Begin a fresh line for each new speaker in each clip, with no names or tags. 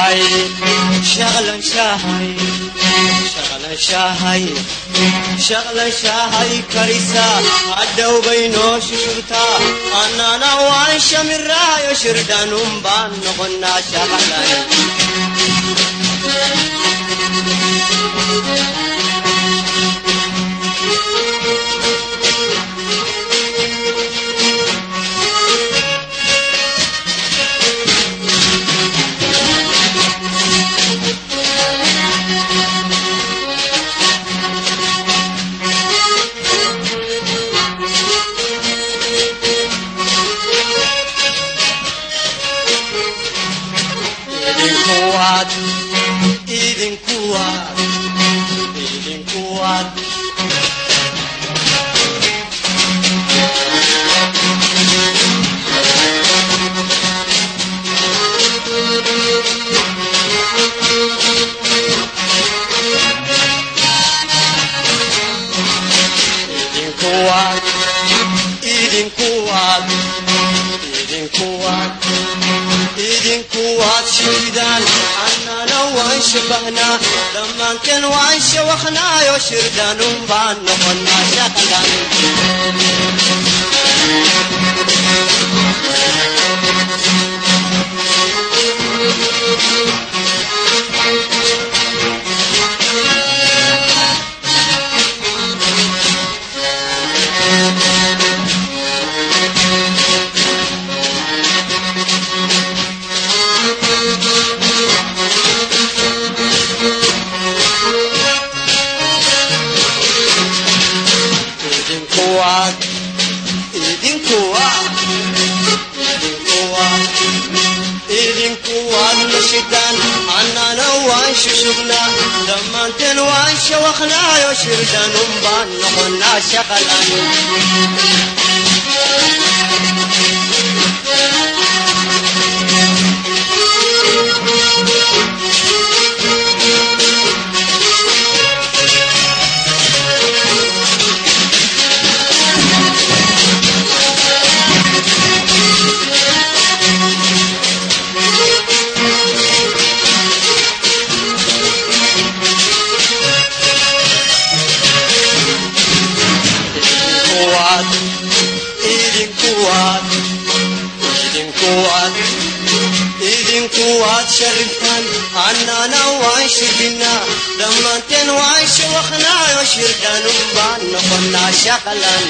Shahay, shaqlan shahay, shaqlan shahay, shaqlan shahay karisa, hadhow bay noo shushubtaa, annana waan shamiraayo, shirdhanun baan noqonnaa shaqlan. Idinkuwaad, idinkuwaad, idinkuwaad, idinkuwaad, idinkuwaad, idinkuwaad, idinkuwaad shiidaan, annana waan shabahnaa, dhammaanteen waan shawakhnaayo, shirdhanun baan noqonnaa shaqlan. Idinkuwaad, idinkuwaad, idinkuwaad, idinkuwaad nashidaan, annana waan shushubnaa, dhammaanteen waan shawakhnaayo, shirdhanun baan noqonnaa shaqalan. Idinkuwaad, idinkuwaad, idinkuwaad, idinkuwaad shariftaan, annana waan shirbinaa, dhammaanteen waan shawakhnaayo, shirdhanun baan noqonnaa shaqalan.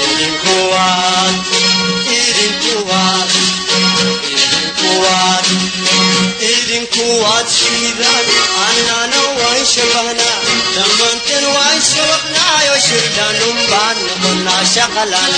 Idinkuwaad, idinkuwaad, idinkuwaad, idinkuwaad shiidaan, annana waan shabahnaa, dhammaanteen waan shawakhnaayo, shirdhanun baan noqonnaa shaqalan.